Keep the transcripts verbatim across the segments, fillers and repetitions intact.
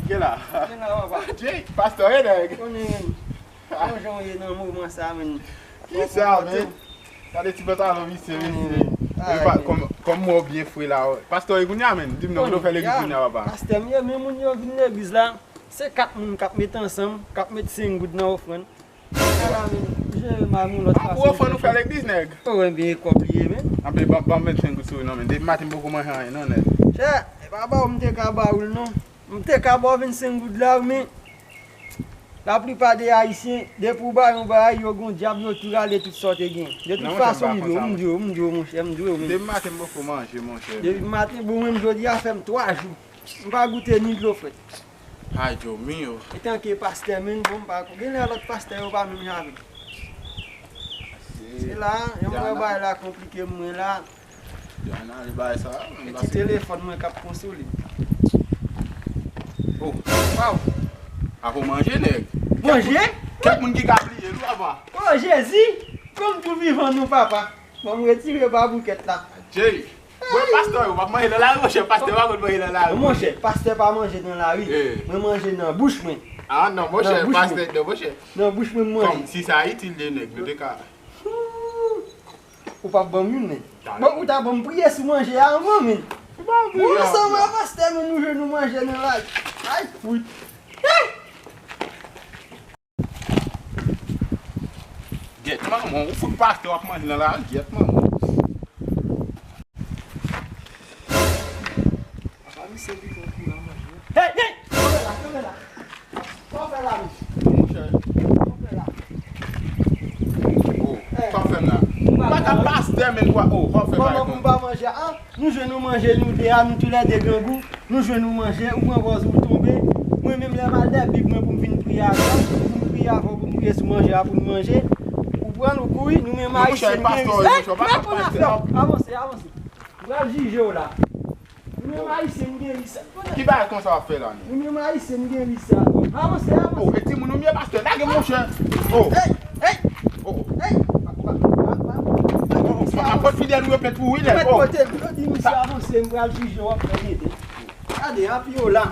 Gen la. Gen la, papa. Jay, pastè, e nèg. Konnen, men. Bon jan w ye nan moman sa, men. Kisa, men? Gade ti pantalon misye, mesye. Ay, men. Kòm, kòm mwen byen fre la. Pastè, e kounye a, men. Di m non, kote w fè legliz kounye a, papa? Pastè, m ye, men moun yo vin legliz la. Se kat moun k ap met ansanm, k ap met senk goud nan ofrann. Ala, men, jere m ak yon lòt fason. Pou ofrann ou fè legliz, nèg? O, ebyen, e kòb li ye, men. Anpil, ban, ban m vennsenk goud sou ou non, men. Depi maten m poko manje anyen non, nèg. Chè, e pa ba w m te ka ba ou l non. M te ka ba w vennsenk goud la, men laplipa de Ayisyen, depi w ba yo yon bagay, yo gon dyab, yo tou rale tout sa w te gen. De tout fason, m dwe w, m dwe w, m dwe w, monchè, m dwe w, men. Depi maten m poko manje, monchè. Depi maten, bon, menm jodi a fè m twa jou. M pa goute ni dlo frèt. Ay, Dyo mio. Etanke pastè, men bon, m pa ko-, gen lè lòt pastè yo pa menm jan avè m. Se la, yon mwen bay la konplike mwen la. Yo anale bay sa. E ti telefòn mwen k ap konsole. Oh. Waw. Apo manje, nèg. Manje? Kèk moun ki ka bliye l, wi, papa. Oh, Jezi! Kòm tou vivan nou, papa. Bon, m retire baboukèt la. Jay. Bon, pastè, yo p ap manje nan lari, monchè. Pastè pa konn manje nan lari. Monchè, pastè pa manje nan lari. Mwen manje nan bouch mwen. Ah, non, monchè, pastè, non, monchè. Nan bouch mwen, m manje. Kòm si sa itil de nèg, nou te ka. Ou p ap ban m youn, men. Bon, ou ta ban m priye sou manje a anvan, men. Ou ansanm ak pastè, men nou jwenn nou manje nan lari. Ay, fout. Gyèt manman, ou fout pastè w ap manje nan lari, gyèt manman. Apa misye vin pou la manje. Hey, hey! Kanpe la, kanpe la. Sa w fè la, men? Monchè. Sa w fè la? Oh, sa w fè m la? M pa ka pastè, men kwa, oh, sa w fè la? Manman pou m pa manje, an? Nou jwenn nou manje, nou de a, nou toulède grangou. Nou jwenn nou manje, ou pran pòz ou tonbe. Mwen menm lè m al dèyè Bib mwen pou m vin priye avè w, pou m priye avè w, pou m priye sou manje a, pou n manje. Ou pran l, ou kouri, nou menm Ayisyen, nou gen ris. Hey, men pou n afè w. Avanse, avanse. M pral jije w la. Nou menm Ayisyen, nou gen ris. Ki bagay konsa w ap fè la, non? Nou menm Ayisyen, nou gen ris sa. Avanse, avanse. Oh, e timoun ou m ye, pastè, lage monchè. Oh. Hey, hey. Oh, oh. Hey. Oh, oh, pa, pa, pa. Oh, oh, pa, pa, pa, fidèl ou yo pèt pou wi, lè. Mèt kote m, yo di misye avanse, m pral jije w ap fè mete. Gade, apiye w la.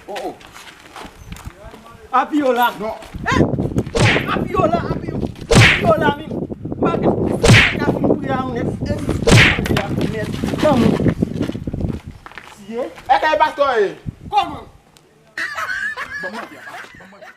Oh, oh. Apiye w la. Non. Eh! Apiye w la, apiye w. Apiye w la, men. M pa ka, m pa ka fin priye a, men. Eh, manje a pou mèt. Kòman? Tiye. E kay pastè e. Kòman? Bon, manje, papa. Bon, manje.